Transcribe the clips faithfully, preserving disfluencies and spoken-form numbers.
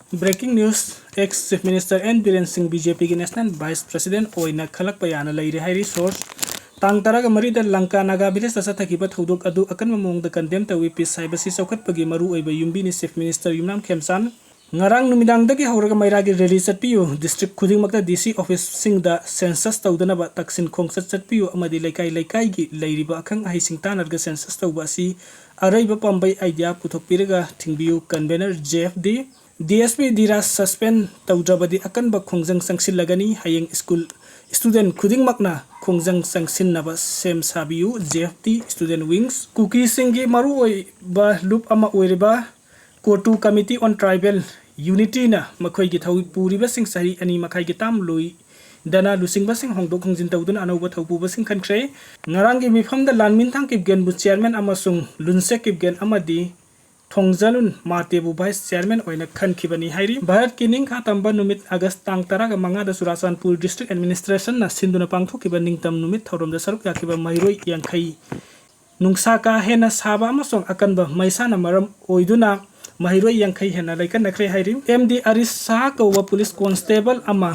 Breaking news, ex Chief Minister N Biren Singh B J P ꯒꯤ National Vice President ꯑꯣꯏꯅ ꯈꯜꯂꯛꯄ ꯌꯥꯅ ꯂꯩꯔꯦ ꯍꯥꯏꯔꯤ source꯫ ꯇꯥꯡ ꯇꯔꯥꯒ ꯃꯔꯤꯗ ꯂꯪꯀꯥ ꯅꯥꯒꯥ ꯚꯤꯂꯦꯖꯇ ꯆꯠꯊꯈꯤꯕ ꯊꯧꯗꯣꯛ ꯑꯗꯨ ꯑꯀꯟꯕ ꯃꯑꯣꯡꯗ condemn ꯇꯧꯏ꯫ Peace ꯍꯥꯏꯕꯁꯤ ꯆꯥꯎꯈꯠꯄꯒꯤ ꯃꯔꯨꯑꯣꯏꯕ ꯌꯨꯝꯕꯤꯅꯤ꯫ Chief Minister ꯌꯨꯝꯅꯥꯝ ꯈꯦꯝꯆꯥꯟ꯫ ꯉꯔꯥꯡ ꯅꯨꯃꯤꯗꯥꯡꯗꯒꯤ ꯍꯧꯔꯒ ꯃꯩꯔꯥꯒꯤ rally ꯆꯠꯄꯤꯌꯨ, district ꯈꯨꯗꯤꯡꯃꯛꯇ D C officeꯁꯤꯡꯗ census ꯇꯧꯗꯅꯕ ꯇꯛꯁꯤꯟ ꯈꯣꯡꯆꯠ ꯆꯠꯄꯤꯌꯨ ꯑꯃꯗꯤ ꯂꯩꯀꯥꯏ ꯂꯩꯀꯥꯏꯒꯤ ꯂꯩꯔꯤꯕ ꯑꯈꯪ ꯑꯍꯩꯁꯤꯡ ꯇꯥꯟꯅꯔꯒ census ꯇꯧꯕ ꯑꯁꯤ ꯑꯔꯩꯕ ꯄꯥꯝꯕꯩ idea ꯄꯨꯊꯣꯛꯄꯤꯔꯒ ꯊꯤꯡꯕꯤꯌꯨ꯫ Convener J F D꯫ D S P Dhiraj suspend ꯇꯧꯗ꯭ꯔꯕꯗꯤ ꯑꯀꯟꯕ ꯈꯣꯡꯖꯪ ꯆꯪꯁꯤꯜꯂꯒꯅꯤ꯫ ꯍꯌꯦꯡ school student ꯈꯨꯗꯤꯡꯃꯛꯅ ꯈꯣꯡꯖꯪ ꯆꯪꯁꯤꯟꯅꯕ ꯁꯦꯝ ꯁꯥꯕꯤꯌꯨ꯫ J F D student wings꯫ ꯀꯨꯀꯤꯁꯤꯡꯒꯤ ꯃꯔꯨꯑꯣꯏꯕ ꯂꯨꯞ ꯑꯃ ꯑꯣꯏꯔꯤꯕ COTU Committee on Tribal Unityꯅ ꯃꯈꯣꯏꯒꯤ ꯊꯧ ꯄꯨꯔꯤꯕꯁꯤꯡ ꯆꯍꯤ ꯑꯅꯤ ꯃꯈꯥꯏꯒꯤ term ꯂꯣꯏꯗꯅ ꯂꯨꯆꯤꯡꯕꯁꯤꯡ ꯍꯣꯡꯗꯣꯛ ꯍꯣꯡꯖꯤꯟ ꯇꯧꯗꯨꯅ ꯑꯅꯧꯕ ꯊꯧꯄꯨꯕꯁꯤꯡ ꯈꯟꯈ꯭ꯔꯦ꯫ ꯉꯔꯥꯡꯒꯤ ꯃꯤꯐꯝꯗ ꯂꯥꯟꯃꯤꯟꯊꯥꯡ ꯀꯤꯞꯒꯦꯟꯕꯨ chairman ꯑꯃꯁꯨꯡ ꯂꯨꯟꯁꯦ ꯀꯤꯞꯒꯦꯟ ꯑꯃꯗꯤ ꯊꯣꯡꯖꯂꯨꯟ ꯃꯥꯇꯦꯕꯨ vice chairman ꯑꯣꯏꯅ ꯈꯟꯈꯤꯕꯅꯤ ꯍꯥꯏꯔꯤ꯫ ꯚꯥꯔꯠꯀꯤ ꯅꯤꯡꯈꯥ ꯇꯝꯕ ꯅꯨꯃꯤꯠ August ꯇꯥꯡ ꯇꯔꯥꯒ ꯃꯉꯥꯗ ꯆꯨꯔꯥꯆꯥꯟꯄꯨꯔ district administrationꯅ ꯁꯤꯟꯗꯨꯅ ꯄꯥꯡꯊꯣꯛꯈꯤꯕ ꯅꯤꯡꯇꯝ ꯅꯨꯃꯤꯠ ꯊꯧꯔꯝꯗ ꯁꯔꯨꯛ ꯌꯥꯈꯤꯕ ꯃꯍꯩꯔꯣꯏ ꯌꯥꯡꯈꯩ꯫ ꯅꯨꯡꯁꯥ ꯀꯥ ꯍꯦꯟꯅ ꯁꯥꯕ ꯑꯃꯁꯨꯡ ꯑꯀꯟꯕ ꯃꯩꯁꯥꯅ ꯃꯔꯝ ꯑꯣꯏꯗꯨꯅ ꯃꯍꯩꯔꯣꯏ ꯌꯥꯡꯈꯩ ꯍꯦꯟꯅ ꯂꯩꯀꯠꯅꯈ꯭ꯔꯦ ꯍꯥꯏꯔꯤ꯫ M D ꯑꯔꯤꯁ ꯁꯍꯥ ꯀꯧꯕ police constable ꯑꯃ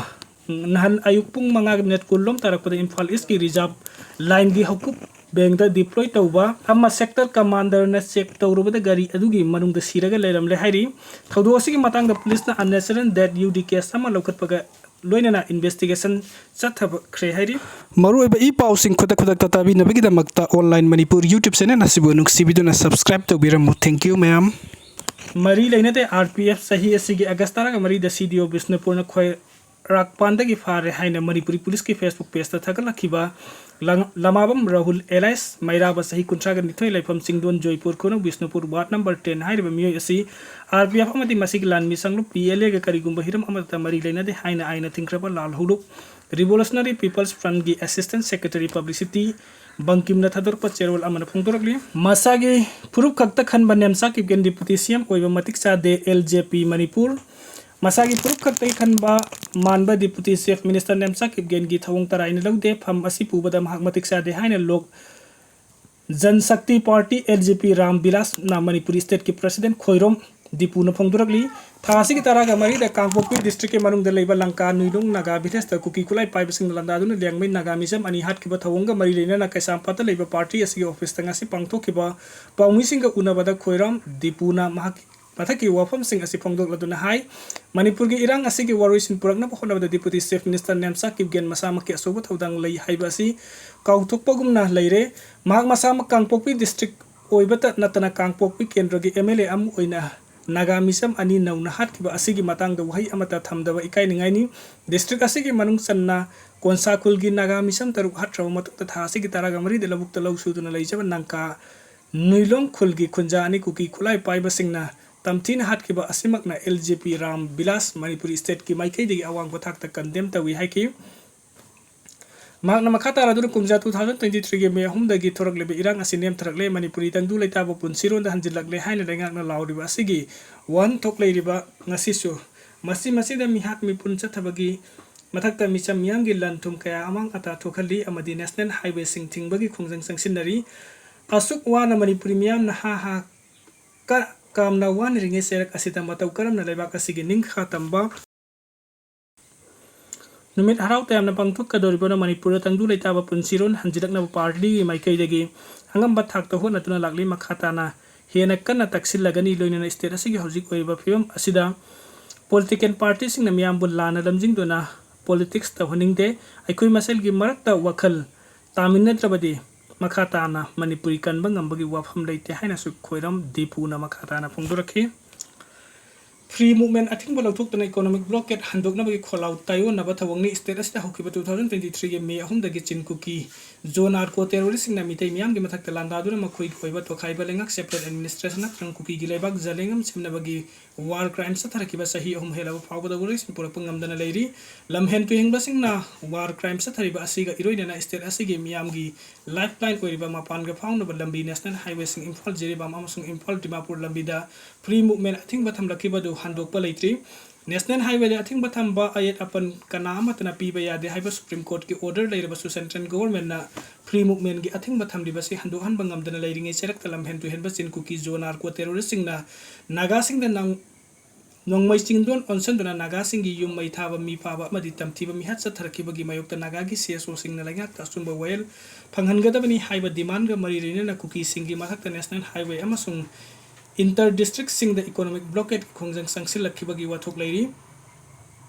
ꯅꯍꯥꯟ ꯑꯌꯨꯛ ꯄꯨꯡ ꯃꯉꯥꯒꯤ minute ꯀꯨꯟ ꯂꯣꯝ ꯇꯥꯔꯛꯄꯗ ꯏꯝꯐꯥꯜ Eastꯀꯤ reserve lineꯒꯤ ꯍꯧꯀꯨꯞ ꯕꯦꯡꯗ deploy ꯇꯧꯕ ꯑꯃ sector commanderꯅ check ꯇꯧꯔꯨꯕꯗ ꯒꯥꯔꯤ ꯑꯗꯨꯒꯤ ꯃꯅꯨꯡꯗ ꯁꯤꯔꯒ ꯂꯩꯔꯝꯂꯦ ꯍꯥꯏꯔꯤ꯫ ꯊꯧꯗꯣꯛ ꯑꯁꯤꯒꯤ ꯃꯇꯥꯡꯗ policeꯅ unnatural death U D case ꯑꯃ ꯂꯧꯈꯠꯄꯒ ꯂꯣꯏꯅꯅ investigation ꯆꯠꯊꯈ꯭ꯔꯦ ꯍꯥꯏꯔꯤ꯫ ꯃꯔꯨꯑꯣꯏꯕ ꯏ ꯄꯥꯎꯁꯤꯡ ꯈꯨꯗꯛ ꯈꯨꯗꯛꯇ ꯇꯥꯕꯤꯅꯕꯒꯤꯗꯃꯛꯇ Online Manipur YouTube channel ꯑꯁꯤꯕꯨ ꯅꯨꯡꯁꯤꯕꯤꯗꯨꯅ subscribe ꯇꯧꯕꯤꯔꯝꯃꯨ꯫ Thank you ꯃꯌꯥꯝ꯫ ꯃꯔꯤ ꯂꯩꯅꯗꯦ꯫ R P F ꯆꯍꯤ ꯑꯁꯤꯒꯤ August ꯇꯔꯥꯒ ꯃꯔꯤꯗ C D O ꯕꯤꯁꯅꯨꯄꯨꯔꯅ ꯈꯣꯏ ꯔꯥꯛꯄꯥꯟꯗꯒꯤ ꯐꯥꯔꯦ ꯍꯥꯏꯅ ꯃꯅꯤꯄꯨꯔꯤ policeꯀꯤ Facebook pageꯇ ꯊꯥꯒꯠꯂꯛꯈꯤꯕ ꯂꯪ-, ꯂꯃꯥꯕꯝ ꯔꯥꯍꯨꯜ alias ꯃꯩꯔꯥꯕ ꯆꯍꯤ ꯀꯨꯟꯊ꯭ꯔꯥꯒ ꯅꯤꯊꯣꯏ ꯂꯩꯐꯝ ꯆꯤꯡꯗꯣꯟ Jaipur ꯈꯨꯅꯧ Bishnupur ward number ten ꯍꯥꯏꯔꯤꯕ ꯃꯤꯑꯣꯏ ꯑꯁꯤ R P F ꯑꯃꯗꯤ ꯃꯁꯤꯒꯤ ꯂꯥꯟꯃꯤ ꯁꯪꯂꯨꯞ P L Aꯒ ꯀꯔꯤꯒꯨꯝꯕ ꯍꯤꯔꯝ ꯑꯃꯠꯇ ꯃꯔꯤ ꯂꯩꯅꯗꯦ ꯍꯥꯏꯅ ꯑꯥꯏꯟꯅ ꯊꯤꯡꯈ꯭ꯔꯕ ꯂꯥꯜꯍꯧꯂꯨꯞ Revolutionary People's Frontꯀꯤ assistant secretary publicity ꯕꯪꯀꯤꯝꯅ ꯊꯥꯗꯣꯔꯛꯄ ꯆꯦꯔꯣꯜ ꯑꯃꯅ ꯐꯣꯡꯗꯣꯔꯛꯂꯤ꯫ ꯃꯁꯥꯒꯤ ꯐꯨꯔꯨꯞ ꯈꯛꯇ ꯈꯟꯕ Nemcha Kipgen deputy C M ꯑꯣꯏꯕ ꯃꯇꯤꯛ ꯆꯥꯗꯦ꯫ L J P Manipur. ꯃꯁꯥꯒꯤ ꯐꯨꯔꯨꯞ ꯈꯛꯇꯒꯤ ꯈꯟꯕ ꯃꯥꯟꯕ deputy chief minister ꯅꯦꯝꯆꯥ ꯀꯤꯞꯒꯦꯟꯒꯤ ꯊꯧꯑꯣꯡ ꯇꯔꯥꯏꯅ ꯂꯧꯗꯦ꯫ ꯐꯝ ꯑꯁꯤ ꯄꯨꯕꯗ ꯃꯍꯥꯛ ꯃꯇꯤꯛ ꯆꯥꯗꯦ ꯍꯥꯏꯅ Lok Jan Shakti party L J P Ram ꯕꯤꯂꯥꯁꯅ ꯃꯅꯤꯄꯨꯔꯤ stateꯀꯤ president ꯈꯣꯏꯔꯣꯝ ꯗꯤꯄꯨꯅ ꯐꯣꯡꯗꯣꯔꯛꯂꯤ꯫ ꯊꯥ ꯑꯁꯤꯒꯤ ꯇꯔꯥꯒ ꯃꯔꯤꯗ ꯀꯥꯡꯄꯣꯛꯄꯤ ꯗꯤꯁꯇ꯭ꯔꯤꯛꯀꯤ ꯃꯅꯨꯡꯗ ꯂꯩꯕ ꯂꯪꯀꯥ ꯅꯨꯏꯂꯣꯡ ꯅꯥꯒꯥ ꯚꯤꯂꯦꯖꯇ ꯀꯨꯀꯤ ꯈꯨꯠꯂꯥꯏ ꯄꯥꯏꯕꯁꯤꯡꯅ ꯂꯥꯟꯗꯥꯗꯨꯅ ꯂꯤꯌꯥꯡꯃꯩ ꯅꯥꯒꯥ ꯃꯤꯆꯝ ꯑꯅꯤ ꯍꯥꯠꯈꯤꯕ ꯊꯧꯑꯣꯡꯒ ꯃꯔꯤ ꯂꯩꯅꯅ ꯀꯩꯁꯥꯝꯄꯥꯠꯇ ꯂꯩꯕ ꯄꯥꯔꯇꯤ ꯑꯁꯤꯒꯤ ꯑꯣꯐꯤꯁꯇ ꯉꯁꯤ ꯄꯥꯡꯊꯣꯛꯈꯤꯕ ꯄꯥꯎꯃꯤꯁꯤꯡꯒ ꯎꯅꯕꯗ ꯈꯣꯏꯔꯥꯝ ꯗꯤꯄꯨꯅ ꯃꯍꯥꯛꯀꯤ ꯃꯊꯛꯀꯤ ꯋꯥꯐꯝꯁꯤꯡ ꯑꯁꯤ ꯐꯣꯡꯗꯣꯛꯂꯗꯨꯅ ꯍꯥꯏ꯫ ꯃꯅꯤꯄꯨꯔꯒꯤ ꯏꯔꯥꯡ ꯑꯁꯤꯒꯤ ꯋꯥꯔꯣꯏꯁꯤꯟ ꯄꯨꯔꯛꯅꯕ ꯍꯣꯠꯅꯕꯗ deputy chief minister Nemcha Kipgen ꯃꯁꯥꯃꯛꯀꯤ ꯑꯆꯧꯕ ꯊꯧꯗꯥꯡ ꯂꯩ ꯍꯥꯏꯕ ꯑꯁꯤ ꯀꯥꯎꯊꯣꯛꯄꯒꯨꯝꯅ ꯂꯩꯔꯦ꯫ ꯃꯍꯥꯛ ꯃꯁꯥꯃꯛ ꯀꯥꯡꯄꯣꯛꯄꯤ ꯗꯤꯁꯇ꯭ꯔꯤꯛ ꯑꯣꯏꯕꯇ ꯅꯠꯇꯅ ꯀꯥꯡꯄꯣꯛꯄꯤ ꯀꯦꯟꯗ꯭ꯔꯒꯤ ꯑꯦꯝ ꯑꯦꯜ ꯑꯦ ꯑꯃ ꯑꯣꯏꯅ ꯅꯥꯒꯥ ꯃꯤꯆꯝ ꯑꯅꯤ ꯅꯧꯅ ꯍꯥꯠꯈꯤꯕ ꯑꯁꯤꯒꯤ ꯃꯇꯥꯡꯗ ꯋꯥꯍꯩ ꯑꯃꯠꯇ ꯊꯝꯗꯕ ꯏꯀꯥꯏꯅꯤꯡꯉꯥꯏꯅꯤ꯫ ꯗꯤꯁꯇ꯭ꯔꯤꯛ ꯑꯁꯤꯒꯤ ꯃꯅꯨꯡ ꯆꯟꯅ ꯀꯣꯟꯁꯥ ꯈꯨꯜꯒꯤ ꯅꯥꯒꯥ ꯃꯤꯆꯝ ꯇꯔꯨꯛ ꯍꯥꯠꯈ꯭ꯔꯕ ꯃꯇꯨꯡꯗ ꯊꯥ ꯑꯁꯤꯒꯤ ꯇꯔꯥꯒ ꯃꯔꯤꯗ ꯂꯧꯕꯨꯛꯇ ꯂꯧ ꯁꯨꯗꯨꯅ ꯂꯩꯖꯕ ꯅꯪꯀꯥ ꯅꯨꯏꯂꯣꯡ ꯈꯨꯜꯒꯤ ꯈꯨꯟꯖꯥ ꯑꯅꯤ ꯀꯨꯀꯤ ꯈꯨꯠꯂꯥꯏ ꯄꯥꯏꯕꯁꯤꯡꯅ ꯇꯝꯊꯤꯅ ꯍꯥꯠꯈꯤꯕ ꯑꯁꯤꯃꯛꯅ ꯑꯦꯜ ꯖꯦ ꯄꯤ ꯔꯥꯝ ꯕꯤꯂꯥꯁ ꯃꯅꯤꯄꯨꯔꯤ ꯁ꯭ꯇꯦꯠꯀꯤ ꯃꯥꯏꯀꯩꯗꯒꯤ ꯑꯋꯥꯡꯕ ꯊꯥꯛꯇ ꯀꯟꯗꯦꯝ ꯇꯧꯏ ꯍꯥꯏꯈꯤ꯫ ꯃꯍꯥꯛꯅ ꯃꯈꯥ ꯇꯥꯔꯗꯨꯅ ꯀꯨꯝꯖꯥ two thousand twenty threeꯒꯤ ꯃꯦ ꯑꯍꯨꯝꯗꯒꯤ ꯊꯣꯔꯛꯂꯤꯕ ꯏꯔꯥꯡ ꯑꯁꯤ ꯅꯦꯝꯊꯔꯛꯂꯦ, ꯃꯅꯤꯄꯨꯔꯤ ꯇꯪꯗꯨ ꯂꯩꯇꯥꯕ ꯄꯨꯟꯁꯤꯔꯣꯟꯗ ꯍꯟꯖꯤꯜꯂꯛꯂꯦ ꯍꯥꯏꯅ ꯂꯩꯉꯥꯛꯅ ꯂꯥꯎꯔꯤꯕ ꯑꯁꯤꯒꯤ ꯋꯥꯍꯟꯊꯣꯛ ꯂꯩꯔꯤꯕ ꯉꯁꯤꯁꯨ ꯃꯁꯤ ꯃꯁꯤꯗ ꯃꯤꯍꯥꯠ ꯃꯤꯄꯨꯟ ꯆꯠꯊꯕꯒꯤ ꯃꯊꯛꯇ ꯃꯤꯆꯝ ꯃꯤꯌꯥꯝꯒꯤ ꯂꯟ ꯊꯨꯝ ꯀꯌꯥ ꯑꯃꯥꯡ ꯑꯇꯥ ꯊꯣꯛꯍꯜꯂꯤ ꯑꯃꯗꯤ ꯅꯦꯁꯅꯦꯜ ꯍꯥꯏꯋꯦꯁꯤꯡ ꯊꯤꯡꯕꯒꯤ ꯈꯣꯡꯖꯪ ꯆꯪꯁꯤꯟꯅꯔꯤ꯫ ꯑꯁꯨꯛ ꯋꯥꯅ ꯃꯅꯤꯄꯨꯔꯤ ꯃꯤꯌꯥꯝꯅ ꯍꯥ ꯍꯥ ꯀ-, ꯀꯥꯝꯅ ꯋꯥꯅꯔꯤꯉꯩ ꯆꯩꯔꯛ ꯑꯁꯤꯗ ꯃꯇꯧ ꯀꯔꯝꯅ ꯂꯩꯕꯥꯛ ꯑꯁꯤꯒꯤ ꯅꯤꯡꯈꯥ ꯇꯝꯕ ꯅꯨꯃꯤꯠ ꯍꯔꯥꯎ ꯇꯌꯥꯝꯅ ꯄꯥꯡꯊꯣꯛꯀꯗꯧꯔꯤꯕꯅ ꯃꯅꯤꯄꯨꯔꯗ ꯇꯪꯗꯨ ꯂꯩꯇꯥꯕ ꯄꯨꯟꯁꯤꯔꯣꯟ ꯍꯟꯖꯤꯜꯂꯛꯅꯕ ꯄꯥꯔꯇꯤꯒꯤ ꯃꯥꯏꯀꯩꯗꯒꯤ ꯑꯉꯝꯕ ꯊꯥꯛꯇ ꯍꯣꯠꯅꯗꯨꯅ ꯂꯥꯛꯂꯤ꯫ ꯃꯈꯥ ꯇꯥꯅ ꯍꯦꯟꯅ ꯀꯟꯅ ꯇꯛꯁꯤꯜꯂꯒꯅꯤ꯫ ꯂꯣꯏꯅꯅ ꯁ꯭ꯇꯦꯠ ꯑꯁꯤꯒꯤ ꯍꯧꯖꯤꯛ ꯑꯣꯏꯔꯤꯕ ꯐꯤꯕꯝ ꯑꯁꯤꯗ ꯄꯣꯂꯤꯇꯤꯀꯦꯜ ꯄꯥꯔꯇꯤꯁꯤꯡꯅ ꯃꯤꯌꯥꯝꯕꯨ ꯂꯥꯟꯅ ꯂꯝꯖꯤꯡꯗꯨꯅ ꯄꯣꯂꯤꯇꯤꯛꯁ ꯇꯧꯍꯟꯅꯤꯡꯗꯦ꯫ ꯑꯩꯈꯣꯏ ꯃꯁꯦꯜꯒꯤ ꯃꯔꯛꯇ ꯋꯥꯈꯜ ꯇꯥꯃꯤꯟꯅꯗ꯭ꯔꯕꯗꯤ ꯃꯈꯥ ꯇꯥꯅ ꯃꯅꯤꯄꯨꯔꯤ ꯀꯟꯕ ꯉꯝꯕꯒꯤ ꯋꯥꯐꯝ ꯂꯩꯇꯦ ꯍꯥꯏꯅꯁꯨ ꯈꯣꯏꯔꯝ ꯗꯤꯄꯨꯅ ꯃꯈꯥ ꯇꯥꯅ ꯐꯣꯡꯗꯣꯔꯛꯈꯤ꯫ Free movement ꯑꯊꯤꯡꯕ ꯂꯧꯊꯣꯛꯇꯨꯅ economic blockade ꯍꯟꯗꯣꯛꯅꯕꯒꯤ ꯈꯣꯜꯂꯥꯎ ꯇꯥꯏꯑꯣꯟꯅꯕ ꯊꯧꯑꯣꯡꯅꯤ꯫ ꯁ꯭ꯇꯦꯠ ꯑꯁꯤꯗ ꯍꯧꯈꯤꯕ two thousand twenty threeꯒꯤ ꯃꯦ ꯑꯍꯨꯝꯗꯒꯤ ꯆꯤꯟ ꯀꯨꯀꯤ ꯖꯣ ꯅꯥꯔꯀꯣ ꯇꯦꯔꯣꯔꯤꯁꯁꯤꯡꯅ ꯃꯤꯇꯩ ꯃꯤꯌꯥꯝꯒꯤ ꯃꯊꯛꯇ ꯂꯥꯟꯗꯥꯗꯨꯅ ꯃꯈꯣꯏꯒꯤ ꯑꯣꯏꯕ ꯇꯣꯈꯥꯏꯕ ꯂꯩꯉꯥꯛ separate administration ꯅꯠꯇ꯭ꯔꯒ ꯀꯨꯀꯤꯒꯤ ꯂꯩꯕꯥꯛ ꯖꯂꯦꯡ ꯑꯃ ꯁꯦꯝꯅꯕꯒꯤ war crime ꯆꯠꯊꯔꯛꯈꯤꯕ ꯆꯍꯤ ꯑꯍꯨꯝ ꯍꯦꯜꯂꯕ ꯐꯥꯎꯕꯗ ꯋꯥꯔꯣꯏꯁꯤꯟ ꯄꯨꯔꯛꯄ ꯉꯝꯗꯅ ꯂꯩꯔꯤ꯫ ꯂꯝꯍꯦꯟ ꯇꯨꯍꯦꯟꯕꯁꯤꯡꯅ war crime ꯆꯠꯊꯔꯤꯕ ꯑꯁꯤꯒ ꯏꯔꯣꯏꯅꯅ ꯁ꯭ꯇꯦꯠ ꯑꯁꯤꯒꯤ ꯃꯤꯌꯥꯝꯒꯤ lifeline ꯑꯣꯏꯔꯤꯕ ꯃꯄꯥꯟꯒ ꯐꯥꯎꯅꯕ ꯂꯝꯕꯤ ꯅꯦꯁꯅꯦꯜ ꯍꯥꯏꯋꯦꯁꯤꯡ ꯏꯝꯐꯥꯜ ꯖꯤꯔꯤꯕꯥꯝ ꯑꯃꯁꯨꯡ ꯏꯝꯐꯥꯜ ꯗꯤꯃꯥꯄꯨꯔ ꯂꯝꯕꯤꯗ free movement ꯑꯊꯤꯡꯕ ꯊꯝꯂꯛꯈꯤꯕꯗꯨ ꯍꯟꯗꯣꯛꯄ ꯂꯩꯇ꯭ꯔꯤ꯫ ꯅꯦꯁꯅꯦꯜ ꯍꯥꯏꯋꯦꯗ ꯑꯊꯤꯡꯕ ꯊꯝꯕ ꯑꯌꯦꯠ ꯑꯄꯟ ꯀꯅꯥ ꯑꯃꯠꯇꯅ ꯄꯤꯕ ꯌꯥꯗꯦ ꯍꯥꯏꯕ ꯁꯨꯄ꯭ꯔꯤꯝ ꯀꯣꯔꯠꯀꯤ order ꯂꯩꯔꯕꯁꯨ ꯁꯦꯟꯇ꯭ꯔꯦꯜ ꯒꯣꯚꯔꯟꯃꯦꯟꯠꯅ free movementꯀꯤ ꯑꯊꯤꯡꯕ ꯊꯝꯂꯤꯕꯁꯤ ꯍꯟꯗꯣꯛꯍꯟꯕ ꯉꯝꯗꯅ ꯂꯩꯔꯤꯉꯩ ꯆꯩꯔꯛꯇ ꯂꯝꯍꯦꯟ ꯇꯨꯍꯦꯟꯕ ꯆꯤꯟ ꯀꯨꯀꯤ ꯖꯣ ꯅꯥꯔꯀꯣ ꯇꯦꯔꯣꯔꯤꯁꯁꯤꯡꯅ ꯅꯥꯒꯥꯁꯤꯡꯗ ꯅꯪ ꯅꯣꯡꯃꯩ ꯆꯤꯡꯗꯣꯟ ꯑꯣꯟꯁꯤꯟꯗꯨꯅ ꯅꯥꯒꯥꯁꯤꯡꯒꯤ ꯌꯨꯝ ꯃꯩ ꯊꯥꯕ, ꯃꯤ ꯐꯥꯕ ꯑꯃꯗꯤ ꯇꯝꯊꯤꯕ ꯃꯤꯍꯥꯠ ꯆꯠꯊꯔꯛꯈꯤꯕꯒꯤ ꯃꯥꯌꯣꯛꯇ ꯅꯥꯒꯥꯒꯤ ꯁꯤ ꯑꯦꯁ ꯑꯣꯁꯤꯡꯅ ꯂꯩꯉꯥꯛꯇ ꯑꯆꯨꯝꯕ ꯋꯥꯌꯦꯜ ꯐꯪꯍꯟꯒꯗꯕꯅꯤ ꯍꯥꯏꯕ ꯗꯤꯃꯥꯟꯒ ꯃꯔꯤ ꯂꯩꯅꯅ ꯀꯨꯀꯤꯁꯤꯡꯒꯤ ꯃꯊꯛꯇ ꯅꯦꯁꯅꯦꯜ ꯍꯥꯏꯋꯦ ꯑꯃꯁꯨꯡ ꯏꯟꯇꯔ ꯗꯤꯁꯇ꯭ꯔꯤꯛꯁꯤꯡꯗ ꯏꯀꯣꯅꯣꯃꯤꯛ ꯕ꯭ꯂꯣꯀꯦꯠꯀꯤ ꯈꯣꯡꯖꯪ ꯆꯪꯁꯤꯜꯂꯛꯈꯤꯕꯒꯤ ꯋꯥꯊꯣꯛ ꯂꯩꯔꯤ꯫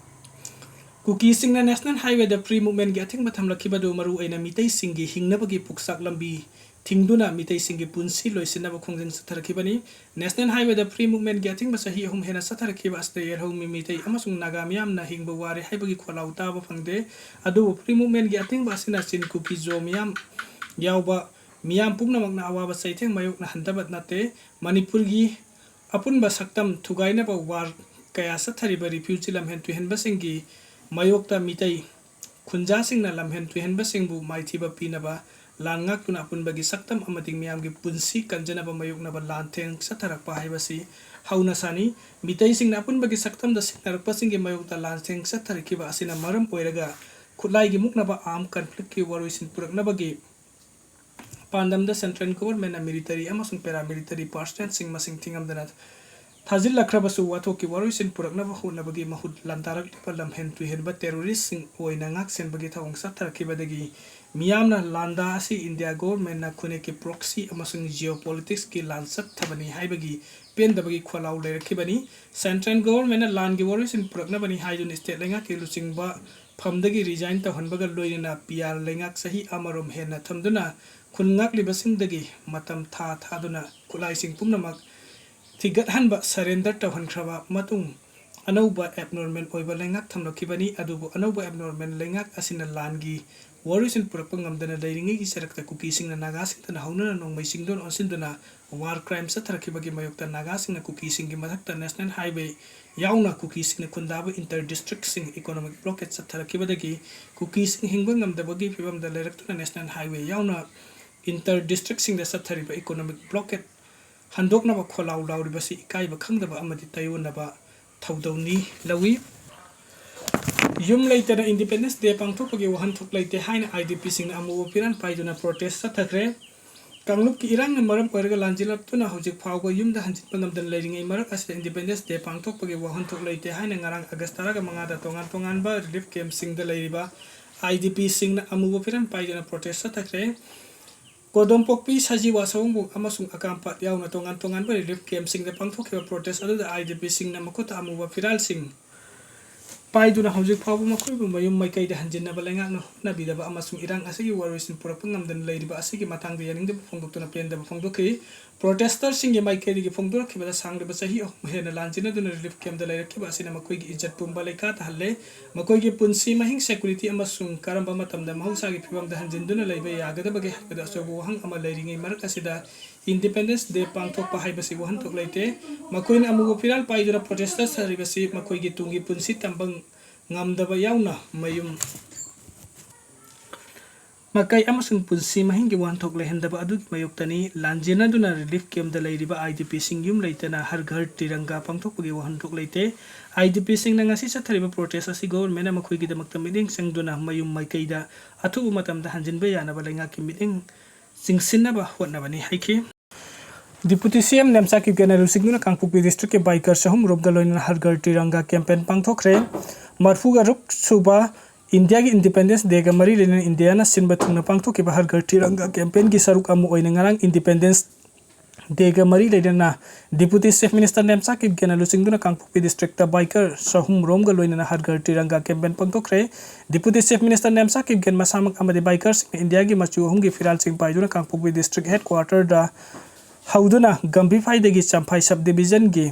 ꯀꯨꯀꯤꯁꯤꯡꯅ ꯅꯦꯁꯅꯦꯜ ꯍꯥꯏꯋꯦꯗ ꯐ꯭ꯔꯤ ꯃꯨꯚꯃꯦꯟꯒꯤ ꯑꯊꯤꯡꯕ ꯊꯝꯂꯛꯈꯤꯕꯗꯨ ꯃꯔꯨꯑꯣꯏꯅ ꯃꯤꯇꯩꯁꯤꯡꯒꯤ ꯍꯤꯡꯅꯕꯒꯤ ꯄꯨꯛꯆꯥꯛ ꯂꯝꯕꯤ ꯊꯤꯡꯗꯨꯅ ꯃꯤꯇꯩꯁꯤꯡꯒꯤ ꯄꯨꯟꯁꯤ ꯂꯣꯏꯁꯤꯟꯅꯕ ꯈꯣꯡꯖꯪ ꯆꯠꯊꯔꯛꯈꯤꯕꯅꯤ꯫ ꯅꯦꯁꯅꯦꯜ ꯍꯥꯏꯋꯦꯗ ꯐ꯭ꯔꯤ ꯃꯨꯚꯃꯦꯟꯒꯤ ꯑꯊꯤꯡꯕ ꯆꯍꯤ ꯑꯍꯨꯝ ꯍꯦꯟꯅ ꯆꯠꯊꯔꯛꯈꯤꯕ ꯑꯁꯤꯗ ꯌꯦꯜꯍꯧꯃꯤ ꯃꯤꯇꯩ ꯑꯃꯁꯨꯡ ꯅꯥꯒꯥ ꯃꯤꯌꯥꯝꯅ ꯍꯤꯡꯕ ꯋꯥꯔꯦ ꯍꯥꯏꯕꯒꯤ ꯈꯣꯜꯂꯥꯎ ꯇꯥꯕ ꯐꯪꯗꯦ꯫ ꯑꯗꯨꯕꯨ ꯐ꯭ꯔꯤ ꯃꯨꯚꯃꯦꯟꯒꯤ ꯑꯊꯤꯡꯕ ꯑꯁꯤꯅ ꯆꯤꯟ ꯀꯨꯀꯤ ꯖꯣ ꯃꯤꯌꯥꯝ ꯌꯥꯎꯕ ꯃꯤꯌꯥꯝ ꯄꯨꯝꯅꯃꯛꯅ ꯑꯋꯥꯕ ꯆꯩꯊꯦꯡ ꯃꯥꯌꯣꯛꯅꯍꯟꯗꯕ ꯅꯠꯇꯦ꯫ ꯃꯅꯤꯄꯨꯔꯒꯤ ꯑꯄꯨꯟꯕ ꯁꯛꯇꯝ ꯊꯨꯒꯥꯏꯅꯕ ꯋꯥꯔ ꯀꯌꯥ ꯆꯠꯊꯔꯤꯕ ꯔꯤꯐ꯭ꯌꯨꯖꯤ ꯂꯝꯍꯦꯟ ꯇꯨꯍꯦꯟꯕꯁꯤꯡꯒꯤ ꯃꯥꯌꯣꯛꯇ ꯃꯤꯇꯩ ꯈꯨꯟꯖꯥꯁꯤꯡꯅ ꯂꯝꯍꯦꯟ ꯇꯨꯍꯦꯟꯕꯁꯤꯡꯕꯨ ꯃꯥꯏꯊꯤꯕ ꯄꯤꯅꯕ, ꯂꯥꯟ ꯉꯥꯛꯇꯨꯅ ꯑꯄꯨꯟꯕꯒꯤ ꯁꯛꯇꯝ ꯑꯃꯗꯤ ꯃꯤꯌꯥꯝꯒꯤ ꯄꯨꯟꯁꯤ ꯀꯟꯖꯅꯕ ꯃꯥꯌꯣꯛꯅꯕ ꯂꯥꯟꯊꯦꯡ ꯆꯠꯊꯔꯛꯄ ꯍꯥꯏꯕꯁꯤ ꯍꯧꯅ ꯁꯥꯅꯤ꯫ ꯃꯤꯇꯩꯁꯤꯡꯅ ꯑꯄꯨꯟꯕꯒꯤ ꯁꯛꯇꯝꯗ ꯁꯤꯡꯅꯔꯛꯄꯁꯤꯡꯒꯤ ꯃꯥꯌꯣꯛꯇ ꯂꯥꯟꯊꯦꯡ ꯆꯠꯊꯔꯛꯈꯤꯕ ꯑꯁꯤꯅ ꯃꯔꯝ ꯑꯣꯏꯔꯒ ꯈꯨꯠꯂꯥꯏꯒꯤ ꯃꯨꯛꯅꯕ ꯑꯥꯔꯝ ꯀꯟꯐ꯭ꯂꯤꯛꯀꯤ ꯋꯥꯔꯣꯏꯁꯤꯟ ꯄꯨꯔꯛꯅꯕꯒꯤ ꯄꯥꯟꯗꯝꯗ ꯁꯦꯟꯇ꯭ꯔꯦꯜ ꯒꯣꯚꯔꯟꯃꯦꯟꯠꯅ ꯃꯤꯂꯤꯇꯔꯤ ꯑꯃꯁꯨꯡ ꯄꯦꯔꯥꯃꯤꯂꯤꯇꯔꯤ ꯄꯥꯔꯁꯅꯦꯜꯁꯤꯡ ꯃꯁꯤꯡ ꯊꯤꯉꯝꯗꯅ ꯊꯥꯖꯤꯜꯂꯛꯈ꯭ꯔꯕꯁꯨ, ꯋꯥꯊꯣꯛꯀꯤ ꯋꯥꯔꯣꯏꯁꯤꯟ ꯄꯨꯔꯛꯅꯕ ꯍꯣꯠꯅꯕꯒꯤ ꯃꯍꯨꯠ, ꯂꯥꯟꯗꯥꯔꯛꯂꯤꯕ ꯂꯝꯍꯦꯟ ꯇꯨꯍꯦꯟꯕ ꯇꯦꯔꯣꯔꯤꯁ꯭ꯠꯁꯤꯡ ꯑꯣꯏꯅ ꯉꯥꯛꯁꯦꯟꯕꯒꯤ ꯊꯧꯑꯣꯡ ꯆꯠꯊꯔꯛꯈꯤꯕꯗꯒꯤ ꯃꯤꯌꯥꯝꯅ ꯂꯥꯟꯗꯥ ꯑꯁꯤ ꯏꯟꯗꯤꯌꯥ ꯒꯣꯚꯔꯟꯃꯦꯟꯠꯅ ꯈꯨꯟꯅꯦꯛꯀꯤ ꯄ꯭ꯔꯣꯛꯁꯤ ꯑꯃꯁꯨꯡ ꯖꯤꯑꯣꯄꯣꯂꯤꯇꯤꯛꯁꯀꯤ ꯂꯥꯟꯆꯠ ꯊꯕꯅꯤ ꯍꯥꯏꯕꯒꯤ ꯄꯦꯟꯗꯕꯒꯤ ꯈꯣꯜꯂꯥꯎ ꯂꯩꯔꯛꯈꯤꯕꯅꯤ꯫ ꯁꯦꯟꯇ꯭ꯔꯦꯜ ꯒꯣꯚꯔꯟꯃꯦꯟꯠꯅ ꯂꯥꯟꯒꯤ ꯋꯥꯔꯣꯏꯁꯤꯟ ꯄꯨꯔꯛꯅꯕꯅꯤ ꯍꯥꯏꯗꯨꯅ ꯁ꯭ꯇꯦꯠ ꯂꯩꯉꯥꯛꯀꯤ ꯂꯨꯆꯤꯡꯕ ꯐꯝꯗꯒꯤ ꯔꯤꯖꯥꯏꯟ ꯇꯧꯍꯟꯕꯒ ꯂꯣꯏꯅꯅ ꯄꯤ ꯑꯥꯔ ꯂꯩꯉꯥꯛ ꯆꯍꯤ ꯑꯃꯔꯣꯝ ꯍꯦꯟꯅ ꯊꯝꯗꯨꯅ ꯈꯨꯟ ꯉꯥꯛꯂꯤꯕꯁꯤꯡꯗꯒꯤ ꯃꯇꯝ ꯊꯥ ꯊꯥꯗꯨꯅ ꯈꯨꯠꯂꯥꯏꯁꯤꯡ ꯄꯨꯝꯅꯃꯛ ꯊꯤꯒꯠꯍꯟꯕ, ꯁꯔꯦꯟꯗꯔ ꯇꯧꯍꯟꯈ꯭ꯔꯕ ꯃꯇꯨꯡ ꯑꯅꯧꯕ ꯑꯦꯕꯅꯣꯔꯃꯦꯜ ꯑꯣꯏꯕ ꯂꯩꯉꯥꯛ ꯊꯝꯂꯛꯈꯤꯕꯅꯤ꯫ ꯑꯗꯨꯕꯨ ꯑꯅꯧꯕ ꯑꯦꯕꯅꯣꯔꯃꯦꯜ ꯂꯩꯉꯥꯛ ꯑꯁꯤꯅ ꯂꯥꯟꯒꯤ ꯋꯥꯔꯣꯏꯁꯤꯟ ꯄꯨꯔꯛꯄ ꯉꯝꯗꯅ ꯂꯩꯔꯤꯉꯩꯒꯤ ꯆꯔꯛꯇ ꯀꯨꯀꯤꯁꯤꯡꯅ ꯅꯥꯒꯥꯁꯤꯡꯗꯅ ꯍꯧꯅꯅ ꯅꯣꯡꯃꯩ ꯆꯤꯡꯗꯣꯟ ꯑꯣꯟꯁꯤꯟꯗꯨꯅ ꯋꯥꯔ ꯀ꯭ꯔꯥꯏꯝ ꯆꯠꯊꯔꯛꯈꯤꯕꯒꯤ ꯃꯥꯌꯣꯛꯇ ꯅꯥꯒꯥꯁꯤꯡꯅ ꯀꯨꯀꯤꯁꯤꯡꯒꯤ ꯃꯊꯛꯇ ꯅꯦꯁꯅꯦꯜ ꯍꯥꯏꯋꯦ ꯌꯥꯎꯅ ꯀꯨꯀꯤꯁꯤꯡꯅ ꯈꯨꯟꯗꯥꯕ ꯏꯟꯇꯔ ꯗꯤꯁꯇ꯭ꯔꯤꯛꯁꯤꯡ ꯏꯀꯣꯅꯣꯃꯤꯛ ꯕ꯭ꯂꯣꯀꯦꯠ ꯆꯠꯊꯔꯛꯈꯤꯕꯗꯒꯤ ꯀꯨꯀꯤꯁꯤꯡ ꯍꯤꯡꯕ ꯉꯝꯗꯕꯒꯤ ꯐꯤꯕꯝꯗ ꯂꯩꯔꯛꯇꯨꯅ ꯅꯦꯁꯅꯦꯜ ꯍꯥꯏꯋꯦ ꯌꯥꯎꯅ ꯏꯟꯇꯔ ꯗꯤꯁꯇ꯭ꯔꯤꯛꯁꯤꯡꯗ ꯆꯠꯊꯔꯤꯕ ꯏꯀꯣꯅꯣꯃꯤꯛ ꯕ꯭ꯂꯣꯀꯦꯠ ꯍꯟꯗꯣꯛꯅꯕ ꯈꯣꯜꯂꯥꯎ ꯂꯥꯎꯔꯤꯕꯁꯤ ꯏꯀꯥꯏꯕ ꯈꯪꯗꯕ ꯑꯃꯗꯤ ꯇꯥꯏꯑꯣꯟꯅꯕ ꯊꯧꯗꯧꯅꯤ ꯂꯧꯏ꯫ ꯌꯨꯝ ꯂꯩꯇꯅ ꯏꯟꯗꯤꯄꯦꯟꯗꯦꯟꯁ ꯗꯦ ꯄꯥꯡꯊꯣꯛꯄꯒꯤ ꯋꯥꯍꯟꯊꯣꯛ ꯂꯩꯇꯦ ꯍꯥꯏꯅ ꯑꯥꯏ ꯗꯤ ꯄꯤꯁꯤꯡꯅ ꯑꯃꯨꯕ ꯐꯤꯔꯥꯜ ꯄꯥꯏꯗꯨꯅ ꯄ꯭ꯔꯣꯇꯦꯁ ꯆꯠꯊꯈ꯭ꯔꯦ꯫ ꯀꯥꯡꯂꯨꯞꯀꯤ ꯏꯔꯥꯡꯅ ꯃꯔꯝ ꯑꯣꯏꯔꯒ ꯂꯥꯟꯖꯦꯜꯂꯛꯇꯨꯅ ꯍꯧꯖꯤꯛ ꯐꯥꯎꯕ ꯌꯨꯝꯗ ꯍꯟꯖꯤꯟꯕ ꯉꯝꯗꯅ ꯂꯩꯔꯤꯉꯩ ꯃꯔꯛ ꯑꯁꯤꯗ Independence Day ꯄꯥꯡꯊꯣꯛꯄꯒꯤ ꯋꯥꯍꯟꯊꯣꯛ ꯂꯩꯇꯦ ꯍꯥꯏꯅ ꯉꯔꯥꯡ ꯑꯥꯒꯁ ꯇꯔꯥꯃꯉꯥꯗ ꯇꯣꯉꯥꯟ ꯇꯣꯉꯥꯟꯕ relief campꯁꯤꯡꯗ ꯂꯩꯔꯤꯕ IDPꯁꯤꯡꯅ ꯑꯃꯨꯕ ꯐꯤꯔꯥꯜ ꯄꯥꯏꯗꯨꯅ protest ꯆꯠꯊꯈ꯭ꯔꯦ꯫ ꯀꯣꯗꯣꯝꯄꯣꯛꯄꯤ, ꯁꯖꯤꯋꯥ, ꯁꯑꯣꯝꯕꯨꯡ ꯑꯃꯁꯨꯡ ꯑꯀꯥꯝꯄꯥꯠ ꯌꯥꯎꯅ ꯇꯣꯉꯥꯟ ꯇꯣꯉꯥꯟꯕ relief campꯁꯤꯡꯗ ꯄꯥꯡꯊꯣꯛꯈꯤꯕ protest ꯑꯗꯨꯗ IDPꯁꯤꯡꯅ ꯃꯈꯨꯠꯇ ꯑꯃꯨꯕ ꯐꯤꯔꯥꯜꯁꯤꯡ ꯄꯥꯏꯗꯨꯅ ꯍꯧꯖꯤꯛ ꯐꯥꯎꯕ ꯃꯈꯣꯏꯕꯨ ꯃꯌꯨꯝ ꯃꯥꯏꯀꯩꯗ ꯍꯟꯖꯤꯟꯅꯕ ꯂꯩꯉꯥꯛꯅ ꯍꯣꯠꯅꯕꯤꯗꯕ ꯑꯃꯁꯨꯡ ꯏꯔꯥꯡ ꯑꯁꯤꯒꯤ ꯋꯥꯔꯣꯏꯁꯤꯟ ꯄꯨꯔꯛꯄ ꯉꯝꯗꯅ ꯂꯩꯔꯤꯕ ꯑꯁꯤꯒꯤ ꯃꯇꯥꯡꯗ ꯌꯥꯅꯤꯡꯗꯕ ꯐꯣꯡꯗꯣꯛꯇꯨꯅ ꯄꯦꯟꯗꯕ ꯐꯣꯡꯗꯣꯛꯈꯤ꯫ Protesterꯁꯤꯡꯒꯤ ꯃꯥꯏꯀꯩꯗꯒꯤ ꯐꯣꯡꯗꯣꯔꯛꯈꯤꯕꯗ ꯁꯥꯡꯂꯕ ꯆꯍꯤ ꯑꯍꯨꯝ ꯍꯦꯟꯅ ꯂꯥꯟꯖꯦꯟꯅꯗꯨꯅ relief campꯇ ꯂꯩꯔꯛꯈꯤꯕ ꯑꯁꯤꯅ ꯃꯈꯣꯏꯒꯤ ꯏꯖꯠ ꯄꯨꯝꯕ ꯂꯩꯈꯥ ꯇꯥꯍꯜꯂꯦ꯫ ꯃꯈꯣꯏꯒꯤ ꯄꯨꯟꯁꯤ ꯃꯍꯤꯡ, security ꯑꯃꯁꯨꯡ ꯀꯔꯝꯕ ꯃꯇꯝꯗ ꯃꯍꯧꯁꯥꯒꯤ ꯐꯤꯕꯝꯗ ꯍꯟꯖꯤꯟꯗꯨꯅ ꯂꯩꯕ ꯌꯥꯒꯗꯕꯒꯦ ꯍꯥꯏꯕꯗ ꯑꯆꯧꯕ ꯋꯥꯍꯪ ꯑꯃ ꯂꯩꯔꯤꯉꯩ ꯃꯔꯛ ꯑꯁꯤꯗ Independence Day ꯄꯥꯡꯊꯣꯛꯄ ꯍꯥꯏꯕꯁꯤ ꯋꯥꯍꯟꯊꯣꯛ ꯂꯩꯇꯦ꯫ ꯃꯈꯣꯏꯅ ꯑꯃꯨꯕ ꯐꯤꯔꯥꯜ ꯄꯥꯏꯗꯨꯅ protest ꯇꯧꯔꯤꯕꯁꯤ ꯃꯈꯣꯏꯒꯤ ꯇꯨꯡꯒꯤ ꯄꯨꯟꯁꯤ ꯇꯝꯕ ꯉꯝꯗꯕ ꯌꯥꯎꯅ ꯃꯌꯨꯝ ꯃꯀꯩ ꯑꯃꯁꯨꯡ ꯄꯨꯟꯁꯤ ꯃꯍꯤꯡꯒꯤ ꯋꯥꯍꯟꯊꯣꯛ ꯂꯩꯍꯟꯗꯕ ꯑꯗꯨꯒꯤ ꯃꯥꯌꯣꯛꯇꯅꯤ꯫ ꯂꯥꯟꯖꯦꯟꯅꯗꯨꯅ relief campꯇ ꯂꯩꯔꯤꯕ IDPꯁꯤꯡ ꯌꯨꯝ ꯂꯩꯇꯅ ꯍꯔ ꯘꯔ ꯇꯤꯔꯪꯒꯥ ꯄꯥꯡꯊꯣꯛꯄꯒꯤ ꯋꯥꯍꯟꯊꯣꯛ ꯂꯩꯇꯦ꯫ IDPꯁꯤꯡꯅ ꯉꯁꯤ ꯆꯠꯊꯔꯤꯕ protest ꯑꯁꯤ governmentꯅ ꯃꯈꯣꯏꯒꯤꯗꯃꯛꯇ ꯃꯤꯠꯌꯦꯡ ꯆꯪꯗꯨꯅ ꯃꯌꯨꯝ ꯃꯥꯏꯀꯩꯗ ꯑꯊꯨꯕ ꯃꯇꯝꯗ ꯍꯟꯖꯤꯟꯕ ꯌꯥꯅꯕ ꯂꯩꯉꯥꯛꯀꯤ ꯃꯤꯠꯌꯦꯡ ꯆꯤꯡꯁꯤꯟꯅꯕ ꯍꯣꯠꯅꯕꯅꯤ ꯍꯥꯏꯈꯤ꯫ Deputy CM ꯅꯦꯝꯆꯥ ꯀꯤꯞꯒꯦꯟꯅ ꯂꯨꯆꯤꯡꯗꯨꯅ ꯀꯥꯡꯄꯣꯛꯄꯤ districtꯀꯤ bikers ꯑꯍꯨꯝ ꯔꯣꯝꯒ ꯂꯣꯏꯅꯅ ꯍꯔ ꯘꯔ ꯇꯤꯔꯪꯒꯥ campaign ꯄꯥꯡꯊꯣꯛꯈ꯭ꯔꯦ꯫ ꯃꯔꯐꯨꯒ ꯇꯔꯨꯛ ꯁꯨꯕ Indiaꯒꯤ Independence Dayꯒ ꯃꯔꯤ ꯂꯩꯅꯅ Indiaꯅ ꯁꯤꯟꯕ ꯊꯨꯡꯅ ꯄꯥꯡꯊꯣꯛꯈꯤꯕ ꯍꯔ ꯘꯔ ꯇꯤꯔꯪꯒꯥ campaignꯒꯤ ꯁꯔꯨꯛ ꯑꯃ ꯑꯣꯏꯅ ꯉꯔꯥꯡ Independence Dayꯒ ꯃꯔꯤ ꯂꯩꯅꯅ Deputy Chief Minister ꯅꯦꯝꯆꯥ ꯀꯤꯞꯒꯦꯟꯅ ꯂꯨꯆꯤꯡꯗꯨꯅ ꯀꯥꯡꯄꯣꯛꯄꯤ districtꯇ bikers ꯑꯍꯨꯝ ꯔꯣꯝꯒ ꯂꯣꯏꯅꯅ ꯍꯔ ꯘꯔ ꯇꯤꯔꯪꯒꯥ campaign ꯄꯥꯡꯊꯣꯛꯈ꯭ꯔꯦ꯫ Deputy Chief Minister Nemcha Kipgen ꯃꯁꯥꯃꯛ ꯑꯃꯗꯤ bikersꯁꯤꯡꯅ Indiaꯒꯤ ꯃꯆꯨ ꯑꯍꯨꯝꯒꯤ ꯐꯤꯔꯥꯜꯁꯤꯡ ꯄꯥꯏꯗꯨꯅ ꯀꯥꯡꯄꯣꯛꯄꯤ district headquarterꯗ ꯍꯧꯗꯨꯅ ꯒꯝꯚꯤꯐꯥꯏꯗꯒꯤ ꯆꯝꯐꯥꯏ sub divisionꯒꯤ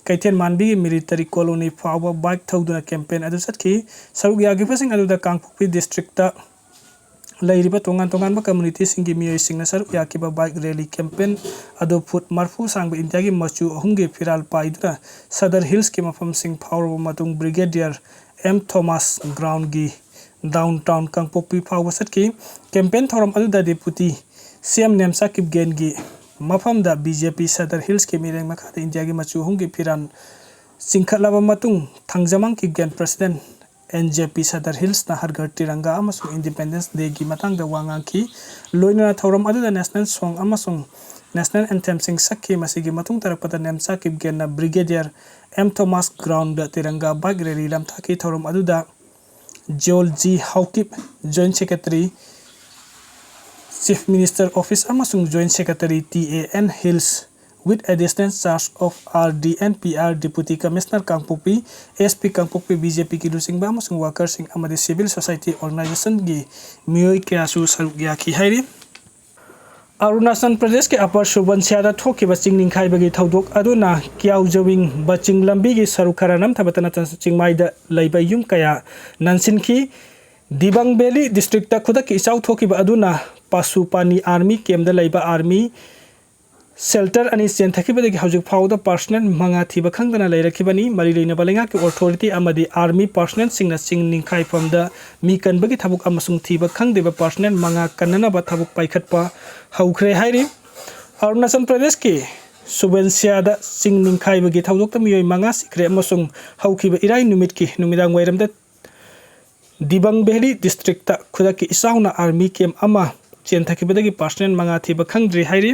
ꯀꯩꯊꯦꯜ ꯃꯥꯟꯕꯤꯒꯤ military colony ꯐꯥꯎꯕ bike ꯊꯧꯗꯨꯅ campaign ꯑꯗꯨ ꯆꯠꯈꯤ꯫ ꯁꯔꯨꯛ ꯌꯥꯈꯤꯕꯁꯤꯡ ꯑꯗꯨꯗ ꯀꯥꯡꯄꯣꯛꯄꯤ districtꯇ ꯂꯩꯔꯤꯕ ꯇꯣꯉꯥꯟ ꯇꯣꯉꯥꯟꯕ communityꯁꯤꯡꯒꯤ ꯃꯤꯑꯣꯏꯁꯤꯡꯅ ꯁꯔꯨꯛ ꯌꯥꯈꯤꯕ bike rally campaign ꯑꯗꯨ foot ꯃꯔꯐꯨ ꯁꯥꯡꯕ Indiaꯒꯤ ꯃꯆꯨ ꯑꯍꯨꯝꯒꯤ ꯐꯤꯔꯥꯜ ꯄꯥꯏꯗꯨꯅ Sadar Hillsꯀꯤ ꯃꯐꯝꯁꯤꯡ ꯐꯥꯎꯔꯕ ꯃꯇꯨꯡ Brigadier M Thomas groundꯒꯤ downtown ꯀꯥꯡꯄꯣꯛꯄꯤ ꯐꯥꯎꯕ ꯆꯠꯈꯤ꯫ Campaign ꯊꯧꯔꯝ ꯑꯗꯨꯗ Deputy CM ꯅꯦꯝꯆꯥ ꯀꯤꯞꯒꯦꯟꯒꯤ ꯃꯐꯝꯗ BJP Sadar Hillsꯀꯤ ꯃꯤꯠꯌꯦꯡ ꯃꯈꯥꯗ Indiaꯒꯤ ꯃꯆꯨ ꯑꯍꯨꯝꯒꯤ ꯐꯤꯔꯥꯜ ꯆꯤꯡꯈꯠꯂꯕ ꯃꯇꯨꯡ ꯊꯥꯡꯖꯃꯥꯡ ꯀꯤꯞꯒꯦꯟ President ꯑꯦꯟ ꯖꯦ ꯄꯤ ꯁꯗꯔ ꯍꯤꯜꯁꯅ ꯍꯔ ꯘꯔ ꯇꯤꯔꯪꯒꯥ ꯑꯃꯁꯨꯡ ꯏꯟꯗꯤꯄꯦꯟꯗꯦꯟꯁ ꯗꯦꯒꯤ ꯃꯇꯥꯡꯗ ꯋꯥ ꯉꯥꯡꯈꯤ꯫ ꯂꯣꯏꯅꯅ ꯊꯧꯔꯝ ꯑꯗꯨꯗ ꯅꯦꯁꯅꯦꯜ ꯁꯣꯡ ꯑꯃꯁꯨꯡ ꯅꯦꯁꯅꯦꯜ ꯑꯦꯟꯊꯦꯝꯁꯤꯡ ꯁꯛꯈꯤ꯫ ꯃꯁꯤꯒꯤ ꯃꯇꯨꯡ ꯇꯥꯔꯛꯄꯗ ꯅꯦꯝꯆꯥ ꯀꯤꯞꯒꯦꯟꯅ brigadier M Thomas ground Tiranga bike rally ꯂꯝꯊꯥꯈꯤ꯫ ꯊꯧꯔꯝ ꯑꯗꯨꯗ Jol G Haokip, joint secretary, chief minister office ꯑꯃꯁꯨꯡ joint secretary T A and hills with additional charge of R D and P R, Deputy Commissioner Kangpokpi, S P Kangpokpi, B J ꯄꯤꯒꯤ ꯂꯨꯆꯤꯡꯕ ꯑꯃꯁꯨꯡ ꯋꯥꯀꯔꯁꯤꯡ ꯑꯃꯗꯤ civil society ꯑꯣꯔꯒꯅꯥꯏꯖꯦꯁꯟꯒꯤ ꯃꯤꯑꯣꯏ ꯀꯌꯥꯁꯨ ꯁꯔꯨꯛ ꯌꯥꯈꯤ ꯍꯥꯏꯔꯤ꯫ ꯑꯔꯨꯅꯥꯆꯜ ꯄ꯭ꯔꯗꯦꯁꯀꯤ ꯑꯄꯔ ꯁꯨꯕꯟꯁꯤꯌꯥꯗ ꯊꯣꯛꯈꯤꯕ ꯆꯤꯡ ꯅꯤꯡꯈꯥꯏꯕꯒꯤ ꯊꯧꯗꯣꯛ ꯑꯗꯨꯅ ꯀ꯭ꯌꯥꯎꯖꯋꯤꯡ ꯕꯆꯤꯡ ꯂꯝꯕꯤꯒꯤ ꯁꯔꯨꯛ ꯈꯔ ꯅꯝꯊꯕꯇ ꯅꯠꯇꯅ ꯆꯤꯡꯃꯥꯏꯗ ꯂꯩꯕ ꯌꯨꯝ ꯀꯌꯥ ꯅꯟꯁꯤꯟꯈꯤ꯫ ꯗꯤꯕꯪ ꯚꯦꯂꯤ ꯗꯤꯁꯇ꯭ꯔꯤꯛꯇ ꯈꯨꯗꯛꯀꯤ ꯏꯆꯥꯎ ꯊꯣꯛꯈꯤꯕ ꯑꯗꯨꯅ ꯄꯥꯁꯨ ꯄꯥꯅꯤ ꯑꯥꯔꯃꯤ ꯀꯦꯝꯗ ꯂꯩꯕ ꯑꯥꯔꯃꯤ ꯁꯦꯜꯇꯔ ꯑꯅꯤ ꯆꯦꯟꯊꯈꯤꯕꯗꯒꯤ ꯍꯧꯖꯤꯛ ꯐꯥꯎꯕꯗ ꯄꯥꯔꯁꯅꯦꯜ ꯃꯉꯥ ꯊꯤꯕ ꯈꯪꯗꯅ ꯂꯩꯔꯛꯈꯤꯕꯅꯤ꯫ ꯃꯔꯤ ꯂꯩꯅꯕ ꯂꯩꯉꯥꯛꯀꯤ ꯑꯣꯊꯣꯔꯤꯇꯤ ꯑꯃꯗꯤ ꯑꯥꯔꯃꯤ ꯄꯥꯔꯁꯅꯦꯜꯁꯤꯡꯅ ꯆꯤꯡ ꯅꯤꯡꯈꯥꯏꯐꯝꯗ ꯃꯤ ꯀꯟꯕꯒꯤ ꯊꯕꯛ ꯑꯃꯁꯨꯡ ꯊꯤꯕ ꯈꯪꯗ꯭ꯔꯤꯕ ꯄꯥꯔꯁꯅꯦꯜ ꯃꯉꯥ ꯀꯟꯅꯅꯕ ꯊꯕꯛ ꯄꯥꯏꯈꯠꯄ ꯍꯧꯈ꯭ꯔꯦ ꯍꯥꯏꯔꯤ꯫ ꯑꯔꯨꯅꯥꯆꯜ ꯄ꯭ꯔꯗꯦꯁꯀꯤ ꯁꯨꯕꯦꯟꯁꯤꯌꯥꯗ ꯆꯤꯡ ꯅꯤꯡꯈꯥꯏꯕꯒꯤ ꯊꯧꯗꯣꯛꯇ ꯃꯤꯑꯣꯏ ꯃꯉꯥ ꯁꯤꯈ꯭ꯔꯦ ꯑꯃꯁꯨꯡ ꯍꯧꯈꯤꯕ ꯏꯔꯥꯏ ꯅꯨꯃꯤꯠꯀꯤ ꯅꯨꯃꯤꯗꯥꯡ ꯋꯥꯏꯔꯝꯗ ꯗꯤꯕꯪ ꯚꯦꯂꯤ ꯗꯤꯁꯇ꯭ꯔꯤꯛꯇ ꯈꯨꯗꯛꯀꯤ ꯏꯆꯥꯎꯅ ꯑꯥꯔꯃꯤ ꯀꯦꯝ ꯑꯃ ꯆꯦꯟꯊꯈꯤꯕꯗꯒꯤ ꯄꯥꯔꯁꯅꯦꯜ ꯃꯉꯥ ꯊꯤꯕ ꯈꯪꯗ꯭ꯔꯤ ꯍꯥꯏꯔꯤ꯫